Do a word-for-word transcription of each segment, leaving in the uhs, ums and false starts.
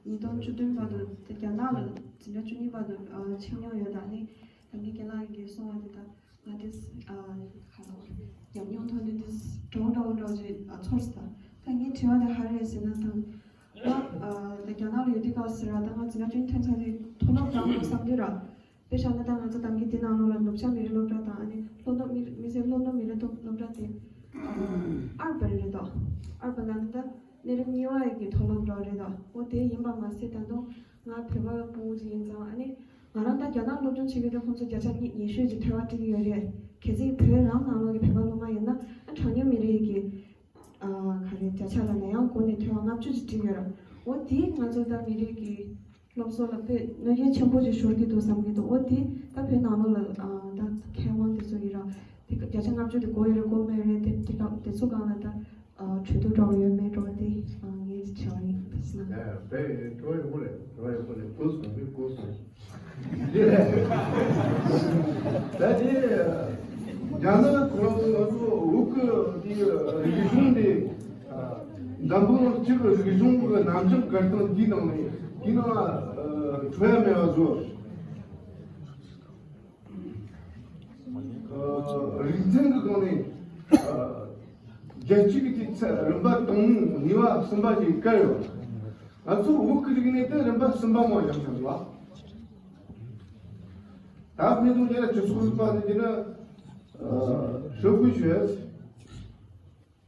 ཉིས་སྟོང་བཅུ་བདུན་བར་དུ་དེ་རྒྱ་ནག་ལ་འཛིན་གྲྭ་བཅུ་གཉིས་བར་དུ་ཕྱིན་མྱོང་ཡོད། ད་ནི་ད་གིན་རྒན་ལགས་ཀྱིས་གསུངས་པ་དེ་ལྟར་ང་དེ་ཁ་ལོ་ཉམས་མྱོང་ཐོག་ནས་དེ་གྲོགས་འདྲ་བོ་འདྲ་ཅིག་ཚོར་སོང་། ད་ངའི་དྲི་བ་དེ་ག་རེ་རེད་ཟེར་ན། ད་ང་ད་རྒྱ་ནག་ལ་ཡོད་དུས་སྐབས་སུ་ར། ད་ང་འཛིན་གྲྭ་བཅུ་གཉིས་ཐོན་ཚར་དུས་མཐོ་སློབ་འགྲོ་དགོས་བསམ་དུས་ར། དཔེ་བཞག་ན་ད་ང་ཚོ་ད་གིན་དེ་ནང་ལོགས་ལ་ནུབ་བྱང་མི་རིགས་སློབ་གྲྭ་དང་། ཨ་ནི་ལྷོ་ནུབ་མི་མི་སེར་ལྷོ་ནུབ་མི་རིགས་སློབ་གྲྭ་དེ་ཨར་པན་རེད་དོ། ཨར་པན་ལ་ནི་ད་གནས་རིམ་གཉིས་པ་ཡི་གི་མཐོ་སློབ་འགྲོ་རེད་དོ། འོ་དེ་ཡིན་པ་མ་ཟད་ད་དུང་ང་བོད་པ་སྤུ་གུ་ཅིག་ཡིན་ཙང་། ཨ་ནི་ང་རང་ད་རྒྱ་ནག་སློབ་སྦྱོང་བྱེད་ཀྱི་དུས་ཁོང་ཚོ་བརྒྱ་ཆ་ཉི་ཉི་ཤུ་ཅིག་ཐོལ་པ་སྤྲད་ཀྱི་ཡོད་རེད། གལ་སྲིད་བོད་རང་ནང་ལོགས་ཀྱི་བོད་པ་སློབ་མ་ཡིན་ན། ཨ་གྲངས་ཉུང་མི་རིགས་ཀྱི་ཨ་ག་རེ་བརྒྱ་ཆ་ལ་ན་ཡང་གོ་ནས་ཐོལ་པ་ལྔ་བཅུ་ཅིག་བྲིས་ཡོད་ར། འོ་དེ་ང་ཚོ་ད་མི་རིགས་ཀྱི་སློབ་གསོ་ལ་དཔེ་གནོད་སྐྱོན་ཆེན་པོ་ཅིག་ཤོར་གྱི་འདུག་བསམ་གྱི་འདུག་འོ་དེ་ད་བོད་ནང་ལོགས་ལ་ཨ་ད་མཁས་དབང་དེ་ཚོ་ཡིན་ར། དེ་བརྒྱ་ཆ་ལྔ་བཅུ་དེ་གོ་ཡོད་རེད་གོ་མེད་རེད། དེ་དེ་སྐབས་དེ་ཚོ་སྒང་ལ་ད་ཨ་གྲོས་བསྡུར་འདྲ་བོ་ཡོད་མེད་འདྲ་བོ་དེ་ཨ་ངའི་དྲི་བ་ཡིན། དེ་ཟེར་ན། ཨ་དཔེ་དྲི་བ་ཡག་པོ་རེད། དྲི་བ་ཡག་པོ་རེད། གོ་སོང་མི་གོ་སོང་། ད་དེ་རྒྱ་ནག་ཁོ་རང་ཚོ་ང་ཚོ་བོད་ཀྱི་དེ་རིག་གཞུང་དེ་འཛམ་བུ་གླིང་སྤྱི་གི་རིག་གཞུང་གི་རྣམ་གཞག་བཀར་སྟངས་འདི་ནང་ནས་འདི་ནང་ལ་འཁྲུལ་ཡ་མེད་པ་བཟོ། རིག་ཚན་གྱི་སྒང་ནས་རྒྱལ་སྤྱི་གི་དེ་ཚད་རིམ་པ་དང་པོ་གཉིས་པ་གསུམ་པ་ཞིག་བཀར་ཡོད། ང་ཚོ་བོད་ཀྱི་རིག་གནས་དེ་རིམ་པ་གསུམ་པ་མ་བཞག་བཞག་འདུག་བ། ད་ཕན་ཚུན་རྒྱལ་ལ་སྤྱི་ཚོགས་རིག་པ་དེ་ན་ཧྲིལ་པོ་ཞུ་ཡ།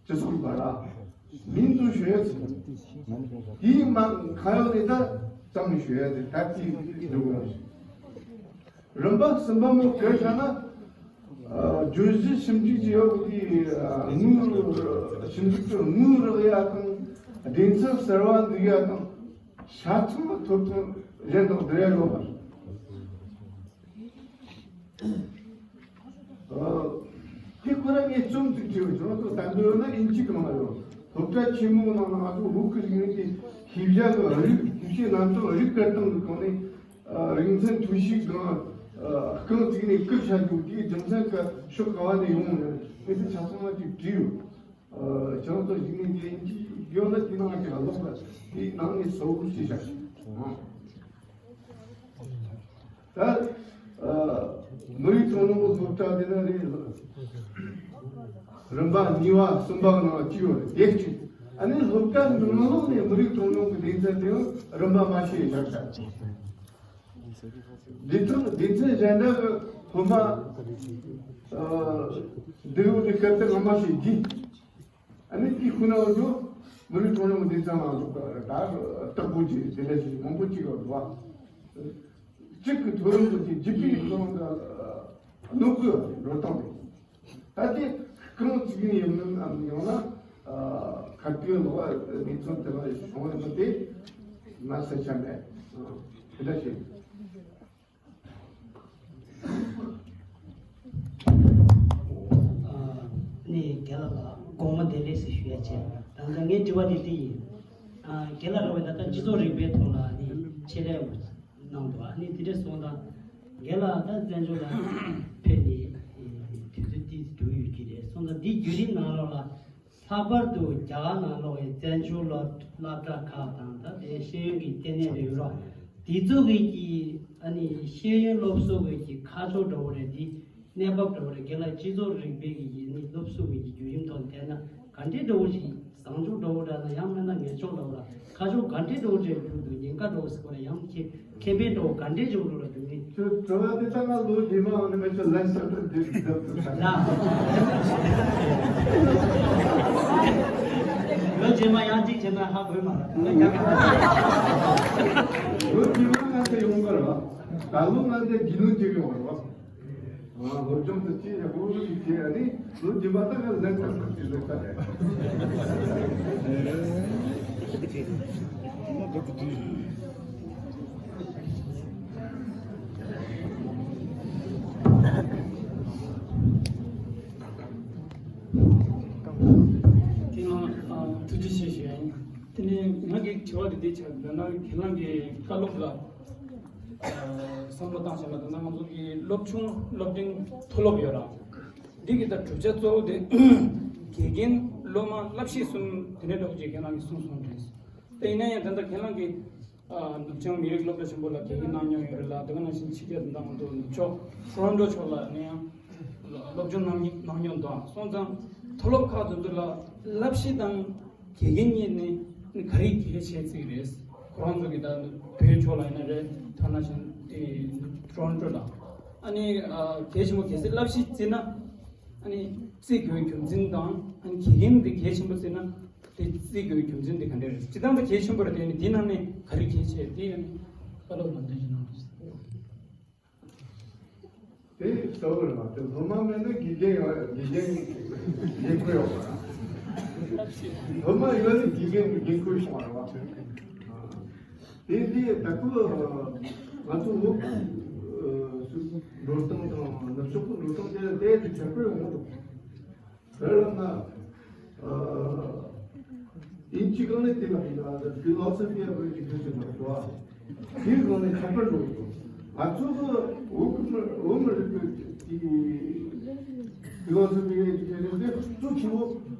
སྤྱི་ཚོགས་རིག་པ་ར། མིང་དུ་ཞུ་ཡ། དེའི་མ་ཁ་ཡོག་ནས་ད་ཙམ་ཞུ་ཡ་དེ་ད་དེ་འགྲོ་དགོས། རིམ་པ་གསུམ་པ་མོ་ག་རེ་ཟེར་ན། ཨ་བརྗོད་གཞི་ཞིབ་འཇུག་ཅིག་ཡོད་དེ། ཨ་དངོས་ཞིབ་འཇུག་ཅིག་དངོས་རག་ཡ་དང་། སྡེ་ཚན་གསར་བ་འཛུགས་ཡ་དང་། ཆ་ཚང་ཐོབ་ཐང་གཞན་དང་བསྡུར་ཡ་ཡོད་པ། ཨ་དེ་ཁོ་རང་ངས་རྩོམ་ཅིག་བྲིས་ཡོད། ཁྱོད་ཚོ་ད་འདོད་ན་ཨིན་ཇི་གང་ལ་ཡོད། སློབ་གྲྭ་ཆེན་མོ་ནང་ལ་ང་ཚོ་བོད་ཀྱི་རིག་གནས་ཀྱི་ཤེས་བྱ་གི་རིགས། ཤེས་བྱའི་རྣམ་གྲངས་རིགས་བཀར་སྟངས་ཀྱི་སྒང་ནས། ཨ་རིག་ཚན་ཐོན་ཤུགས་གང་ཨ་རྐང་བཙུགས་ནས་བསྐུར་བྱ་རྒྱུ་དེའི་རྒྱུ་མཚན་གྱི་ཕྱོགས་ག་བ་ནས་ཡོང་ནས་དེ་ཚོ་ཆ་ཚང་མ་ཅིག་བྲིས་ཡོད། ཨ་ཁྱེད་རང་ཚོ་གཞིགས་ནས་འདི་ཡོད་ན་དེ་ནང་གི་ཀློག་ལ་དེའི་ནང་ནས་གསལ་པོ་ཞིག་བཞག་ཤིག་ད་ཨ་མི་རིགས་གྲངས་ཉུང་གི་སློབ་གྲྭ་དེ་ན་རེད། རིམ་པ་གཉིས་པ་གསུམ་པ་ནང་གཅིག་ཡོད་རེད། དེ་གཅིག་ཨ་ནི་སློབ་གྲྭ་ནང་ལོགས་ནས་མི་རིགས་གྲངས་ཉུང་གི་སྡེ་ཚན་དེའང་རིམ་པ་མ་ཤེས་བཞག་ཤག་སྡེ་ཚན་སྡེ་ཚན་གཞན་དག་གི་སློབ་མ་ཨ་འདི་ཡོད་དེ་སྐད་དེ་ངོ་མ་ཤེས་རྒྱུ། ཨ་ནི་དེའི་ཁུ་ན་འོ་ཇོ་མི་རིགས་གྲངས་ཉུང་སྡེ་ཚན་ལ་ད་བདག་པོ་ཅིག་དེ་འདྲ་ཞིག་མང་པོ་ཅིག་ཡོད་རེད་བ། གཅིག་གི་མཐོ་རིམ་དུ་ཅིག་བརྒྱུད་པའི་ཁོ་རང་གི་གནོད་སྐྱོན་འགྲོ་སྟངས་རེད། ད་དེ་གང་ཅིག་ཡིན་མིན་ཨམ་ཡང་ན་ཁ་ཐུག་ལོག་གནས་ཚུལ་དེ་ལ་བྱུང་བ་ཡིན་ཏེ་ང་ས་ཆ་མེད། དེ་འདྲ་ཞིག་ནས་རྒན་ལགས་ལ་དགོངས་པ་བདེ་ལེགས་ཞེས་ཞུ་ཡ་བྱས། ད་ལྟ་ངའི་དྲི་བ་དེ་འདི་ཡིན། རྒན་ལགས་རེད་བ། ད་ལྟ་སྤྱི་ཚོགས་རིག་པའི་ཐོག་ལ་ནི་ཆེད་ལས་གནང་འདུག་ཨ་ནི་དེ་འདྲ་སོང་ཙང་རྒན་ལགས་ད་བཙན་བྱོལ་ལ་ཕེབས་ནས་དུས་ཚོད་ཏིས་འགྲོ་ཡོད་ཀྱི་རེད། སོང་ཙང་འདིའི་བརྒྱུད་རིམ་ནང་ལོགས་ལ། ལྷག་པར་དུ་རྒྱ་གར་ནང་ལོགས་ཀྱི་བཙན་བྱོལ་སློབ་སློབ་གྲྭ་ཁག་དང་། ད་ལྟའི་ཤེས་ཡོན་གྱི་ལྟེ་གནས་རེ་ཡོད་རོགས། དེ་ཚོ་གི་གི་ཨ་ནི་ཤེས་ཡོན་སློབ་གསོ་གི་གི་ཁ་ཕྱོགས་འདྲ་བོ་རེད། དེ་གནས་བབ་འདྲ་བོ་རེད། རྒན་ལགས་སྤྱི་ཚོགས་རིག་པའི་གི་ཡིན་ནི་སློབ་གསོ་གི་གི་བརྒྱུད་རིམ་ཐོག་བལྟས་ན་ག་འདྲའི་འདྲ་བོ་ཞིག་བཟང་ཕྱོགས་འདྲ་བོ་འདྲ་ན་ཡང་མིན་ན་ངན་ཕྱོགས་འདྲ་བོ་ལ་ཁ་ཕྱོགས་ག་འདྲའི་འདྲ་བོ་འདྲ་འགྱུར་འདུག་ཉེན་ཁ་འདྲ་བོ་ཟེར་བ་ལ་ཡང་ཁྱེད། ཁེ་ཕན་འགྲོ་ག་འདྲས་འཇོག་འགྲོ་ལ་འདུག་ནི། ཁྱོད་དྲི་བ་དེ་ལྟ་ན་ལོ་རྗེས་མ་འོང་ནི་མེད་ཚོད་ལན་ཆགས་འདུག་འདུག་འདུག་ལ། ལོ་རྗེས་མ་ཡང་གཅིག་བྱས་ན་ཧ་གོ་མ་རེད། ལོ་རྗེས་མ་ང་ཚོ་ཡོང་གི་རེད་བ། ད་ལོ་ང་ཚོ་རྒྱུས་ལོན་བྱེད་ཀྱི་ཡོང་རེད་བ། ང་སློབ་སྦྱོང་དུ་ཅི་ཡང་བོར་ཞིག་བྱས་ཨ་ནི་ལོ་རྗེས་མ་ད་ང་ལན་ཆགས་འདུག་ཅེས་ལབ་ད་རེད། དེ་ཡང་ཐུགས་རྗེ་ཆེ་ཞུ་ཡ་ཡིན། དེ་ནས་ང་གི་དྲི་བ་དེ་འདི་ཆགས་འདུག་ན་ཁྱེད་རང་གི་བཀའ་སློབ་ལ་བསམ་བློ་བཏང་བྱས་ན། ད་ང་ཚོ་གི་སློབ་ཆུང་སློབ་འབྲིང་མཐོ་སློབ་ཡོད་ར། འདི་གི་ད་གྲུབ་ཆ་གཙོ་བོ་དེ་དགེ་རྒན་སློབ་མ་བསླབ་གཞི་གསུམ་དེ་འདྲ་འདྲ་བོ་ཅིག་ཁྱེད་རང་གིས་གསུངས་སོང་རེད། ད་ཡིན་ན་ཡང་ད་ལྟ་ཁྱེད་རང་གིས་ ཨ། ནུབ་བྱང་མི་རིགས་སློབ་གྲྭ་ཆེན་པོ་ལ་དགེ་རྒན་གནང་མྱོང་ཡོད་རེད་ལ། དེ་ག་ནང་བཞིན་ཕྱི་རྒྱལ་དང་ང་ཚོ་ནུབ་ཕྱོགས་ཊོ་རོན་ཊོ་ཕྱོགས་ལ་ནས་ཡང་སློབ་སྦྱོང་གནང་མྱོང་གནང་མྱོང་དང་སོང་ཙང་། མཐོ་སློབ་ཁག་དེ་ཚོ་ལ་བསླབ་གཞི་དང་དགེ་རྒན་གཉིས་ནི་ག་རེ་གལ་ཆེ་བརྩི་གི་རེད། ཁོ་རང་ཚོ་གི་ད་བོད་ཕྱོགས་ལ་ཡིན་ན་རེད། ཐ་ན་བཞིན་དེ་ཊོ་རོན་ཊོ་དང་ཨ་ནི་གལ་ཆེན་པོ། གལ་སྲིད་བསླབ་གཞི་བརྩིས་ན། ཨ་ནི་བརྩི་དགོས་རྒྱུ་མཚན་དང་། ཨ་ནི་དགེ་རྒན་དེ་གལ་ཆེན་པོ་བརྩིས་ན་དེ་བརྩི་དགོས་རྒྱུ་མཚན་དེ་ག་འདྲ་རེད། སྤྱིར་བཏང་ད་གལ་ཆེན་པོ་རེད། དེ་ནི་དེ་ནང་ནས་ག་རེ་གལ་ཆེ་དེ་ཨ་ནི་བཀའ་སློབ་ལམ་སྟོན་ཞིག་གནང་རོགས། དེ་གསལ་པོ་རེད་པ། དེ་སློབ་མ་མེད་ན་དགེ་རྒན་ཡང་། དགེ་རྒན་ཡིན་དགོས་ཡོད་པ། སློབ་མ་ཡོད་ན་དགེ་རྒན་གྱི་འགན་ཁུར་བྱུང་བ་རེད་པ། དེ་དེ་ད་ཁུ་ང་ཚོ་བོད་འགྲོ་སྟངས་དང་ནུབ་ཕྱོགས་ཀྱི་འགྲོ་སྟངས་དེ་དེ་དེ་ཁྱད་པར་ཡོང་གི་འདུག་དེ་ལ་ན། ཨ། དབྱིན་ཇི་སྒང་ནས་དེ་ལ་ཕི་ལོ་སོ་ཕི་ཨོཕ་ཨེ་ཌུ་ཀེ་ཤན་ལ་གོ་བ། དེའི་སྒང་ནས་ཁྱད་པར་འགྲོ་གི་འདུག་ང་ཚོ་གི་བོད་ཀྱི་མི། བོད་མི་རིགས་ཀྱི་དེ་ཕི་ལོ་སོ་ཕི་ཨོཕ་ཨེ་ཌུ་ཀེ་ཤན་དེ་གཙོ་ཆེ་བོ་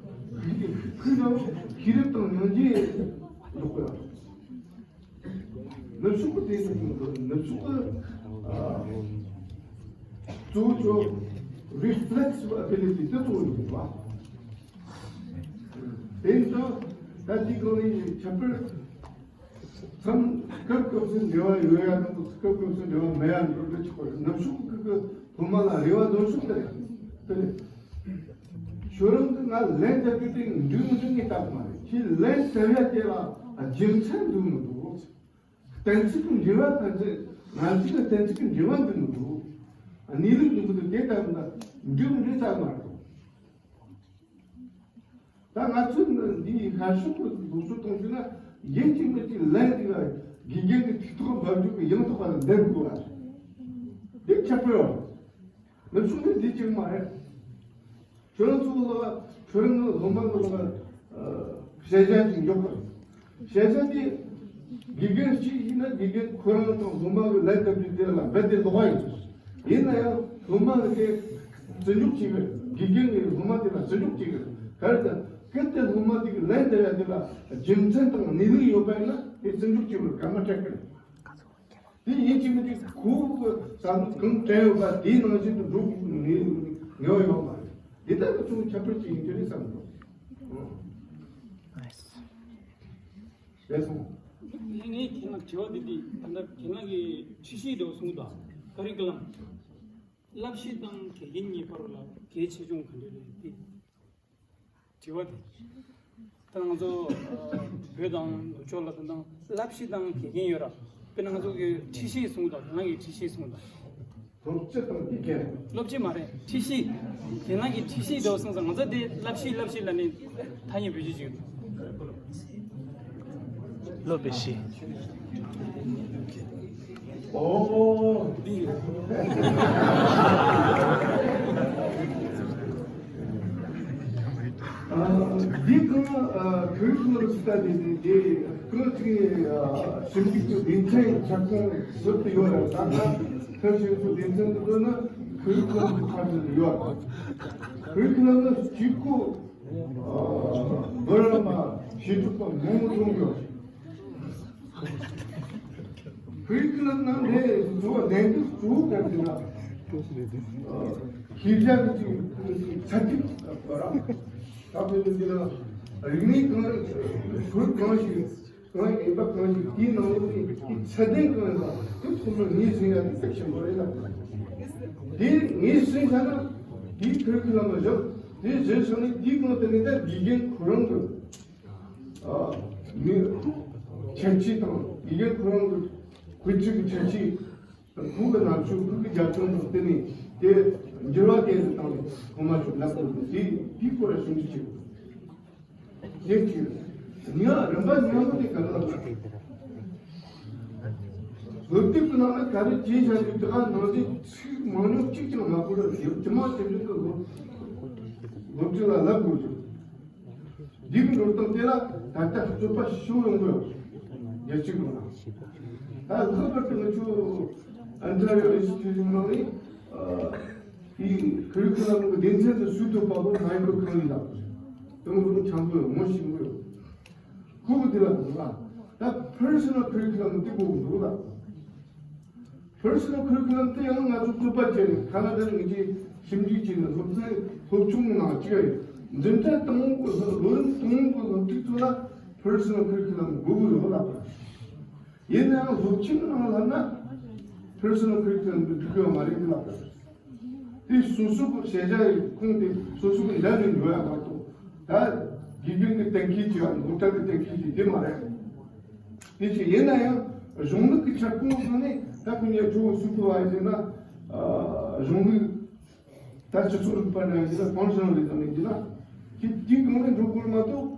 ཁུལ་གྱི་ཁུལ་དང་ཤེས་རབ་དང་སྙིང་རྗེ་འདུག་གི། ནུབ་ཕྱོགས་ཀྱི་དེ་ཚོ་ནུབ་ཕྱོགས་ཀྱི། ཨ། གཙོ་བོ་ཅོ་རི་ཕི་ལེག་སི་བྷི་ལི་ཊི་དེ་གཙོ་བོ་ཡིན་པ། དེ་ཡིན་ཙང་ད་དེའི་སྒང་ནས་ཁྱད་པར་མཚམས་སྐབས་སྐབས་སུ་འབྲེལ་བ་ཡོད་ཡ་དང་། སྐབས་སྐབས་སུ་འབྲེལ་བ་མེད་ཡ་འགྲོ་འགྲོ་ཆོག་པ་རེད། ནུབ་ཕྱོགས་ཀྱི་སློབ་མ་ལ་རེ་བ་འདོན་ཕྱོགས་དེ་རེད། དེ་རེད། ཁྱོད་རང་གིས་ང་ལན་བཏབ་རྒྱུ་དེ་འགྲིག་མི་འགྲིག་ངས་བལྟ་གི་མ་རེད། ཁྱེད་ལན་བཏབ་ཡ་དེ་ལ་རྒྱུ་མཚན་འདུག་མི་འདུག་གཏན་ཚིགས་ཀྱི་འབྲེལ་བ། ཕན་ཚུན་ང་ཚོའི་གཏན་ཚིགས་ཀྱི་འབྲེལ་བ་འདུག་མི་འདུག་གནས་ལུགས་འདུག་མི་འདུག་དེ་ལྟ་བུ་ན་འགྲིག་མི་འགྲིག་བལྟ་གི་མ་རེད། ད་ང་ཚོས་འདིའི་ཤར་ཕྱོགས་ཀྱི་ལུགས་སྲོལ་གཏོང་རྒྱུ་ན། ཡིན་གཅིག་མིན་གཅིག་ལན་དེ་ལ་དགེ་རྒན་གྱི་ཐུགས་ཐོག་འབབ་རྒྱུ་གི་ཡང་དག་པ་ལ་འདེབས་དགོས་པ། འདི་ཁྱད་པར་ཡོད། ནུབ་ཕྱོགས་ནི་འདི་གཅིག་མ་རེད། ཁྱོད་རང་ཚོ་ལ། ཁྱོད་རང་གི་སློབ་མ་གི་ལ་ཨ་བཤད་བྱ་ཅིག་འཇོག་དགོས། བཤད་བྱ་དེ་དགེ་རྒན་གཅིག་ཡིན་ན་དགེ་རྒན་ཁོ་རང་དང་སློབ་མ་གི་ལན་བཏབ་རྒྱུ་དེ་ལ་རྦད་དེ་ལོགས་ཡིན། ཡིན་ན་ཡང་སློབ་མ་གི་དེ་བརྩི་འཇོག་བྱེད་དགོས། དགེ་རྒན་གྱིས་སློབ་མ་དེ་ལ་བརྩི་འཇོག་བྱེད་དགོས། གལ་ཏེ་གལ་ཏེ་སློབ་མ་དེ་གི་ལན་བཏབ་ཡ་དེ་ལ་རྒྱུ་མཚན་དང་གནས་ལུགས་ཡོད་པ་ཡིན་ན། དེ་བརྩི་འཇོག་བྱེད་དགོས། སྐར་མ་སྤྲད་དགོས། དེ་ཡིན་གཅིག་མིན་གཅིག་ཁོ་གི་བསམ་བློ་གང་དྲན་ཡོད་པ་དེའི་ནང་བཞིན་དུ་འགྲོ་དགོས་ངེས་ངེས་པ་ཡོད་མ་རེད། འདི་ལྟར་དུ་ཚུར་ཁྱད་པར་ཅིག་ཡིན་གྱི་རེད་བསམ་འདུག་ཨང་། རེད་སོང་། ངས་ཁྱེད་རང་དྲི་བ་འདི་འདི་ད་ལྟ་ཁྱེད་རང་གིས་ཁྲིད་གཞི་འདྲ་བོ་གསུངས་དང་། ཀ་རི་ཀུ་ལམ། བསླབ་གཞི་དང་དགེ་རྒན་གཉིས་བར་ལ་གལ་ཆེ་ཆུང་ག་འདྲ་རེད་དེ། དྲི་བ་དེ། ད་ང་ཚོ་ཨ་བོད་དང་ནུབ་ཕྱོགས་ལ་ད་དུང་བསླབ་གཞི་དང་དགེ་རྒན་ཡོད་ར། དཔེར་ན་ང་ཚོ་གི་ཁྲིད་གཞི་གསུངས་དང་། ཁྱེད་རང་གི་ཁྲིད་གཞི་གསུངས་དང་། སློབ་སྤྱི་དང་དགེ་རྒན། སློབ་སྤྱི་མ་རེད། ཁྲིད་གཞི། ཁྱེད་རང་གི་ཁྲིད་གཞི་འདྲ་བོ་གསུངས་ཙང་། ང་ཚོ་དེ་བསླབ་གཞི་བསླབ་གཞི་ལབ་ནས་ཐ་སྙད་བེད་སྤྱོད་བྱེད་ཀྱི་འདུག་སློབ་པའི་གཞི། ཨོ། འདི། ཨ། འདི་གང་ཨ་ཁུ་རི་ཁུ་ལམ་སི་ཊ་ཌི་འདི་གང་ཅིག་ཨ་ཞིབ་འཇུག་གི་སྡེ་ཚན་ཁྱབ་ཁོངས་ཟུར་དུ་ཡོད་རེད། ད་ལྟ་ཁུ་རི་ཁུ་ལམ་སྡེ་ཚན་དུ་འགྲོ་ན་ཁུ་རི་ཁུ་ལམ་གྱི་ཁ་ཐུག་ཏུ་ཡོད། ཁུ་རི་ཁུ་ལམ་ནི་གཅིག་པོ་ཨ་བོད་རང་མ་ཞེ་དྲུག་པ་མང་པོ་མཐོང་དགོས། ཁུ་རི་ཁུ་ལམ་ནང་ནས་གཙོ་བོ་ལས་འགུལ་གཙོ་བོ་ག་རེ་ཟེར་ན། ཨ་ཤེས་བྱ་གི་ཚད་ཐིག་ར། ད་དཔེར་ན་འདི་ལ་རིག་གནས་གང་རེད། བོད་གང་ཞིག་གང་ཡིན་པ་གང་ཞིག་དེའི་ནང་ལོགས་ནས་ཚད་ལྡན་གང་ཡིན་པ་དེ་ཐོག་མར་ངོས་ཟིན་ཡ་དེ་གལ་ཆེན་པོ་རེད་ལ། དེ་ངོས་ཟིན་ཚར་ན་དེའི་ཁུ་རི་ཁུ་ལམ་ལ་བཞག་དེ་བཞག་ཚར་ནས་དེའི་སྒང་དེ་ནས་ད་དགེ་རྒན་ཁོ་རང་གི་ཨ་མི་ཁྱད་ཆོས་དང་། དགེ་རྒན་ཁོ་རང་གི་བཀོད་སྒྲིག་གི་ཁྱད་ཆོས། ཁོང་གི་རྣམ་དཔྱོད། ཁོང་གི་རྒྱབ་ལྗོངས་དང་བསྟུན་ནས་དེ་འགྱུར་བ་གཏན་ནས་བཏང་ནས་ཁོང་མ་ཞིག་ལབ་དགོས་འདུག་དེ་དེའི་སྐོར་ལ་ཞིབ་འཇུག་བྱེད་དགོས། དེ་གཅིག་ཉི་མ་རིམ་པ་ཉི་མ་དེ་ག་ལ་ལ་སློབ་དེབ་ཀྱི་ནང་ན་ག་རེ་བྲིས་བཞག་ཡོད་དེ་ག་ནང་བཞིན་ཚིག་མང་ཉུང་གཅིག་ཀྱང་མ་བཀོལ་བར་ཇི་མ་ཇི་བཞིན་དུ་སློབ་སློབ་ཁྲིད་ལ་ལབ་དགོས་ཀྱང་། འདི་གི་འགྲོ་སྟངས་དེ་ལ་ད་ལྟ་རྩོད་པ་ཞིག་ཡོང་གི་ཡོད། རྒྱལ་སྤྱི་ནང་ལ། ད་ལྷག་པར་དུ་ང་ཚོ་ཨན་ཊ་རི་ཡོ་ཨིན་སི་ཊི་ཊུ་ཤན་ནང་ནས་ཨ་དེའི་ཁུ་རི་ཁུ་ལམ་གྱི་སྡེ་ཚན་དུ་སུས་ཐོབ་པ་པོ་མ་ཡིན་པ་གང་ཡིན་ལ། དེ་ངོ་སྤྲོད་འཆམ་པོ་ཡོད། ངོ་ཤེས་པོ་ཡོད། ཁོ་གི་དེ་ལ་འདུག་ལ། ད་personal curriculum་དེ་དགོས་ཀྱི་འདུག་ལ། personal curriculum་དེ་ཡང་ང་ཚོ་རྩོད་པ་བྱས་ནས་ཁ་ན་ཌ་ནས་ངེད་ཀྱིས་ཞིབ་འཇུག་བྱས་ནས་སློབ་ཚན་སློབ་ཆུང་ནང་བཅུག་ཡོད། འཛིན་གྲྭ་དང་པོ་གི་ལོ་རིམ་དང་པོ་གི་སློབ་ཕྲུག་ཚོ་ལ་personal curriculum་དགོས་ཀྱི་ཡོད་ལ། ཡིན་ནའང་སློབ་ཆེན་ནང་ལབ་ན་personal curriculum་འདི་འགྲིག་གི་ཡོད་མ་རེད་འདི་ལབ་པ་རེད། དེ་སོ་སོ་གི་ཤེས་བྱ་ཡི་ཁུངས་དེ་སོ་སོ་གི་འདྲ་ནས་འགྲོ་ཡ་མ་གཏོགས། ད་དགེ་རྒན་གྱི་གཏན་འཁེལ་གྱི་ཡང་སློབ་གྲྭ་གི་གཏན་འཁེལ་གྱི་དེ་མ་རེད། དེ་ཅི་ཡིན་ན་ཡང་གཞུང་ལུགས་ཀྱི་ཁྱབ་ཁོངས་སོང་ནས་ད་ཁོ་ཉིད་གཙོ་བོ་སུ་བུ་བ་ཡིན་ན་གཞུང་ལུགས་ད་སྤྱི་ཚོགས་རིག་པ་ནང་ཡིན་ན་ཕང་ཤང་རེད་དམ་ཡིན་ན་དེ་དེའི་སྒང་ནས་འགྲོ་དགོས་མ་གཏོགས་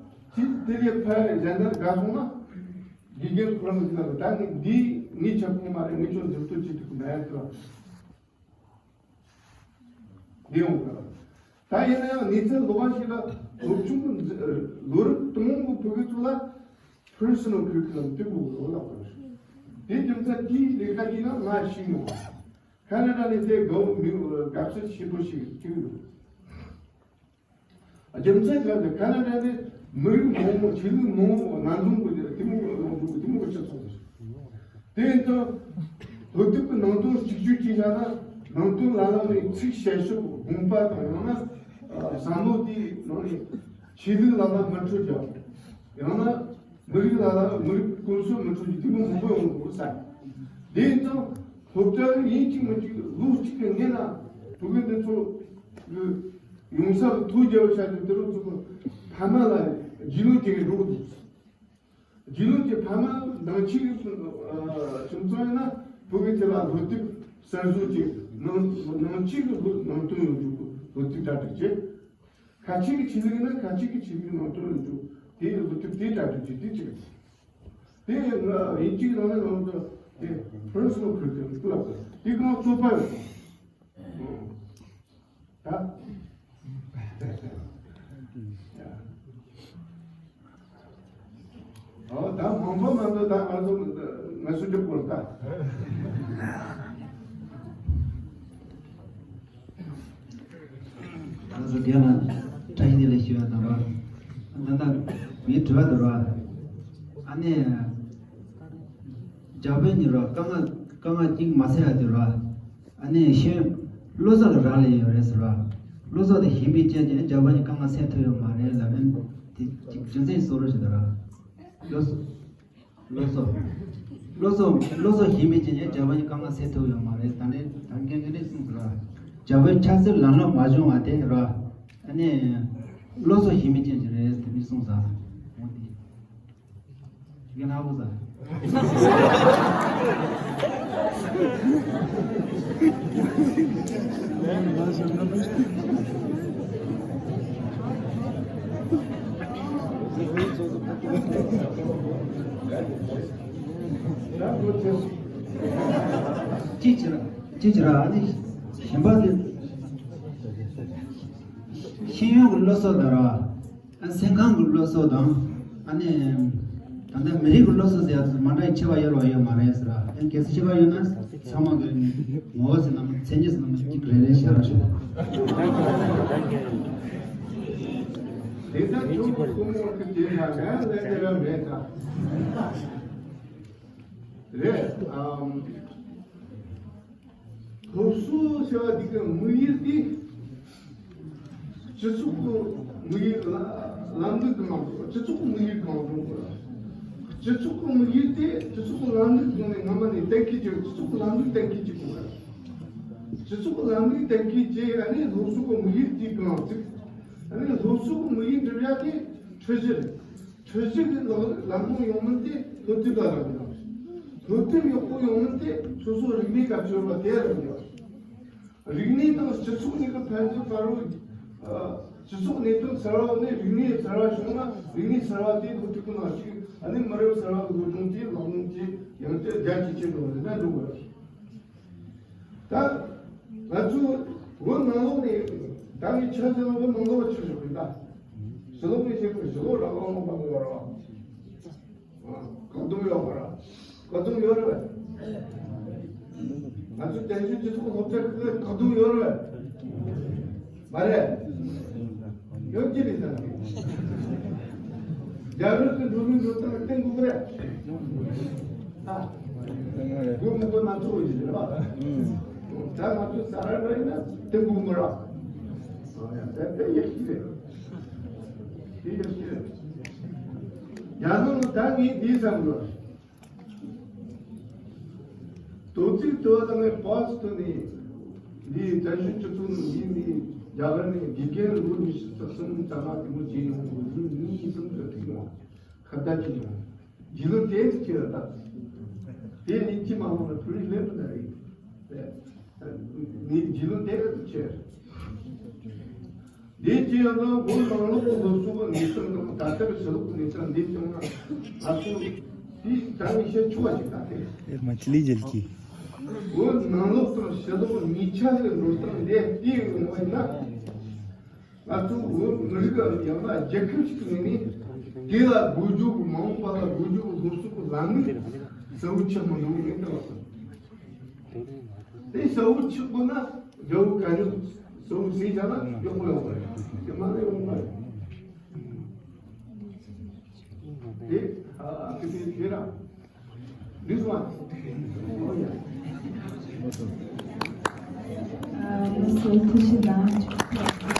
དེ་དེ་ལས་ཕར་གཞན་དག་དགའ་སོང་ན་དགེ་རྒན་ཁོ་རང་གི་དེ་ལ་ད་ངས་འདི་ངའི་ཁྱབ་ཁོངས་མ་རེད། ངས་ཁྱོད་འཛིན་སྐྱོང་བྱེད་ཐུབ་ཀྱི་མེད་ཟེར་བ། འདི་ཡོང་གི་རེད། ད་ཡིན་ན་ཡང་གནས་ཚུལ་ལོགས་ཤིག་ལ་སློབ་ཆུང་གི་ལོ་རབས་དང་པོའི་བོད་སྐད་ཚོ་ལ་personal curriculum་དེ་དགོས་ལོ་ལབ་པ་རེད། དེ་རྒྱུ་མཚན་དེའི་ལས་ཀ་ཡིན་ན་ང་ཤེས་ཡོང་། ཁ་ན་ཌ་ནས་དེ་དགའ་བོ་མི་དགའ་བསུ་ཆེན་པོ་ཞིག་ཐུག་ཡོད། རྒྱུ་མཚན་གང་དེ་ཁ་ན་ཌ་ནས་མི་རིགས་མང་པོ་ཆོས་ལུགས་མང་པོ་ན་འཛོམས་དགོས་དེ་མོ་དེ་མོ་གི་སྤྱི་ཚོགས་རེད། དེ་ཡིན་ཙང་། སློབ་དེབ་ཀྱི་ནང་དོན་གཅིག་གྱུར་གྱིས་བཞག་ན་ནང་དོན་ལ་ལ་ནས་ཚིག་བཤད་ཕྱོགས་དགོངས་པ་དང་ཡང་ན་བསམ་བློ་དེའི་ནང་ནས་ཆོས་ལུགས་ལ་ལ་མི་འཕྲོད་ཀྱང་ཡང་ན་མི་རིགས་ལ་ལ་མི་རིགས་ཀུན་སྲོལ་མི་འཕྲོད་ཀྱི་དེ་མོ་མང་པོ་ཡོང་དགོས་ས། དེ་ཡིན་ཙང་སློབ་གྲྭ་ཡིན་གཅིག་མིན་གཅིག་ལོ་གཅིག་གི་སྔོན་ན་བོད་སྐད་འདི་ཚོ་ཡོང་ས་ལ་ཐུགས་རྒྱལ་བ་བྱ་རྒྱུ་དེ་རུ་ཚོ་ཕ་མ་ལ་རྒྱུས་ལོན་བྱེད་མཁན་འགྲོ་གི་འདུག་རྒྱུས་ལོན་གྱི་ཕ་མ་ནང་ཆོས་ཀྱི་ཁྱིམ་ཚང་ཡིན་ན་བོད་ཀྱི་དེ་ལ་སློབ་དེབ་གསར་བཟོ་བྱས་ནང་ནང་ཆོས་ཀྱི་སློབ་ནང་དོན་ཡོང་རྒྱུ་སློབ་དེབ་གྲ་སྒྲིག་བྱས། ཁ་ཆེ་གི་ཆོས་ལུགས་ཡིན་ན་ཁ་ཆེ་གི་ཆོས་ལུགས་ནང་དོན་ཡོང་རྒྱུ་དེ་སློབ་དེབ་དེ་གྲ་སྒྲིག་བྱས་དེ་གཅིག་དེ་ཡིན་གཅིག་རང་ནས་ནང་དུ་དེ་personal curriculum་ལབ་དེ་གང་རྩོད་པ་ཡོད། ད། ཨོ་ད་མང་པོ་མང་པོ་ད་ང་ཚོ་ང་ཚོ་འགྲིག་གོ་ད། ང་ཚོ་རྒན་ལགས་བཀྲ་ཤིས་བདེ་ལེགས་ཞུ་བ་དང་རོགས། ད་ལྟ་ངའི་དྲི་བ་དང་རོགས། ཨ་ནི། རྒྱ་བོད་གཉིས་རོགས་དཀའ་ངལ་དཀའ་ངལ་གཅིག་མ་སེལ་ཡ་དེ་རོགས། ཨ་ནི་ཤེས་བློ་བཟང་གི་རག་ལས་ཡོད་རེད་ཟེར་བ། བློ་བཟང་དེ་ཤེས་མི་ཅན་ཅན་རྒྱ་བོད་ནས་དཀའ་ངལ་སེལ་ཐུབ་ཡོད་མ་རེད་ལབ་ནས་དེ་ཅིག་རྒྱུ་མཚན་གསུང་རོགས་ཞུ་དང་ར། བློ་བཟང་བློ་བཟང་བློ་བཟང་ཤེས་མི་ཅན་ཅན་རྒྱ་བོད་ནས་དཀའ་ངལ་སེལ་ཐུབ་ཡོད་མ་རེད། ད་ནས་ད་མཁན་གྱི་ནས་གསུངས་ཟེར་ར། རྒྱ་བོད་ཆབ་སྲིད་ལམ་ལྷོང་མ་བྱུང་བ་དེ་ར། ཨ་ནི་བློ་བཟང་ཤེས་མི་ཅན་ཅན་རེད་དེ་མི་གསུངས་ཟེར། འོང་དེ། ཡིན་ན་བུ་ཟ། ཅི་བྱེད་ར་ཅི་བྱེད་ར་ཨ་ནི་གཞན་པ་དེ་ཤེས་ཡོན་གྱི་སློབ་གསོ་དང་ར། ཨ་སེམས་ཁམས་ཀྱི་སློབ་གསོ་དང་། ཨ་ནི། ད་ལྟ་མི་རིགས་ཀྱི་སློབ་གསོ་ཟེར་ཡ་དེ་མ་འདྲ་ཡི་ཁྱད་པར་ཡོད་རོགས་ཡོད་མ་རེད་ཟེར་ར། ཨ་གལ་སྲིད་ཁྱད་པར་ཡོད་ན་ཚང་མ་གི་ངོ་བོ་ཟེར་ན་མ་མཚན་ཉིད་ཟེར་ན་མ་གཅིག་རེ་རེ་བྱས་ར་ཞུ། དེ་ལྟར་ཁྱོད་ཀྱི་སྐུ་ངོ་གི་དེ་ཡང་ལན་ལན་དེ་ལ་མེད་ད། རེད། ཨམ། སློབ་གསོ་ཟེར་བ་འདི་གི་དམིགས་ཡུལ་དེ་སྤྱི་ཚོགས་ཀྱི་དམིགས་ཡུལ་ལ་ལམ་ལུགས་ཀྱི་ནང་དུ་སྤྱི་ཚོགས་ཀྱི་དམིགས་ཡུལ་གང་རུང་དགོས། སྤྱི་ཚོགས་ཀྱི་དམིགས་ཡུལ་དེ་སྤྱི་ཚོགས་ཀྱི་ལམ་ལུགས་སྒང་ནས་སྔ་མ་ནས་གཏན་འཁེལ་བྱས། སྤྱི་ཚོགས་ཀྱི་ལམ་ལུགས་གཏན་འཁེལ་བྱེད་དགོས། སྤྱི་ཚོགས་ཀྱི་ལམ་ལུགས་གཏན་འཁེལ་བྱས། ཨ་ནི་སློབ་གསོ་གི་དམིགས་ཡུལ་དེ་གང་བརྩིགས། ཨ་ནི་སློབ་གསོ་གི་དམིགས་ཡུལ་འགྲུབ་ཡ་དེ་འཕྲོད་གཞི་རེད། འཕྲོད་གཞི་གི་ལམ་ལམ་ལྷོང་ཡོང་མིན་དེ་སློབ་དེབ་ལ་རག་ཡོད། སློབ་དེབ་ཡག་པོ་ཡོང་མིན་དེ་སོ་སོ་རིག་གནས་སྐབས་བཅོལ་བ་དེ་རག་ཡོད། རིག་གནས་དང་སྤྱི་ཚོགས་གཉིས་ཀྱི་ཕན་ཚུན་བར་རུ། ཨ། སྤྱི་ཚོགས་གནས་སྟངས་གསར་བ་ནས་རིག་གནས་གསར་བ་བྱུང་ན་རིག་གནས་གསར་བ་དེ་སློབ་དེབ་ཀྱི་ནང་ཞུགས། ཨ་ནི་མི་རབས་གསར་བ་གི་སློབ་སྦྱོང་དེ་ལག་ལེན་དེ་ཡང་བསྐྱར་རྒྱ་ཇེ་ཆེར་འགྲོ་བ་རེད་ན་འགྲོ་དགོས། ད་ང་ཚོ་བོད་ནང་ལོགས་ནས་ད་ངས་ཆ་བཞག་ན་བོད་ནང་ལོགས་ཆ་བཞག་གི་ད། ཕྱི་ལོགས་ནས་བཤད་པའི་ཕྱི་ལོགས་རང་དབང་མ་དགོས་ར། བཀག་སྡོམ་ཡོད་མ་ར། བཀག་སྡོམ་ཡོད་རེད་པས། ང་ཚོ་བཙན་བྱོལ་སྤྱི་ཚོགས་སློབ་གྲྭ་ཁག་བཀག་སྡོམ་ཡོད་རེད་པས། མ་རེད། ཡོད་ཀྱི་རེད་ད། རྒྱ་རིགས་ཀྱི་འགྲོ་མི་འགྲོ་སྟངས་བསྟན་དགོས་ཀྱི་རེད། ཨ། དགོས་མི་དགོས་ང་ཚོ་འོས་ཀྱི་རེད་པ། ད་ང་ཚོ་ས་ར་ར་ཡིན་ན་བསྟན་དགོས་མི་རེད། ཨ་ཡ་དེ་དེ་ཡག་ཤོས་རེད། དེ་ཡག་ཤོས་རེད། ཡང་ན་ད་ངས་འདི་བསམ་དགོས། དོ་ཚིགས་དོ་དང་ངས་པོ་སི་ཐོན་ནས་འདི་བཙན་བྱོལ་སྤྱི་ཚོགས་ནང་འདི་ནས་རྒྱ་གར་ནས་དགེ་རྒན་ལོ་ཉི་ཤུ་རྩ་གསུམ་ཙམ་མ་དེ་མོ་བྱས་ཡོང་དགོས་ལོ་གཉིས་གསུམ་དུ་ཐུག་ཡོང་ཁ་བརྡ་བྱས་ཡོང་། རྗེས་ལོ་དེ་ཚོ་ཁྱེད་ལ་ད་དེ་ནི་ཅི་མ་ལོང་ན་ཕུ་རི་ལེབ་ན་རེད། ངས་རྗེས་ལོ་དེ་རེད་ཆེ། འདི་ཅི་ཡང་ན་བོད་ནང་ལོགས་ཀྱི་སློབ་གསོ་གི་གནས་སྟངས་དང་ད་ལྟ་གི་ཕྱི་ལོགས་ཀྱི་གནས་སྟངས་འདི་བྱུང་ན་ང་ཚོ་དེ་ད་ནི་བཤད་ཆོག་པ་ཞིག་ད་དེ། ཨེ་མ་ཅི་ལི་ཇལ་གི། བོད་ནང་ལོགས་དང་ཕྱི་ལོགས་གཉིས་ཆ་གི་འགྲོ་སྟངས་འདི་བལྟས་ཡོང་བ་ཡིན་ན། ང་ཚོ་བོད་མི་རིགས་ཡང་ན་རྒྱལ་ཁབ་ཅིག་གི་ངོས་ནས་དེ་ལ་དགོས་རྒྱུ་གི་མ་འོངས་པ་ལ་དགོས་རྒྱུ་གི་སློབ་གསོ་གི་ལམ་ལུགས་གསལ་བོ་ཆགས་མི་འདུག་ངས་བལྟས་པ་དང་། དེ་གསལ་བོ་ཆགས་དགོས་ན་རྒྱལ་བོ་ག་ཉོ་གསལ་བོ་བྱས་བཞག་ན་ཡག་པོ་ཡོང་གི་རེད། དེ་མ་ནས་ཡོང་གི་མ་རེད། དེ་ཨ་ཨ་ཁེ་ཕན་ཁེ་ར། This one. Oh, yeah. ཨ་ལགས་སོ་ཐུགས་རྗེ་གནང་།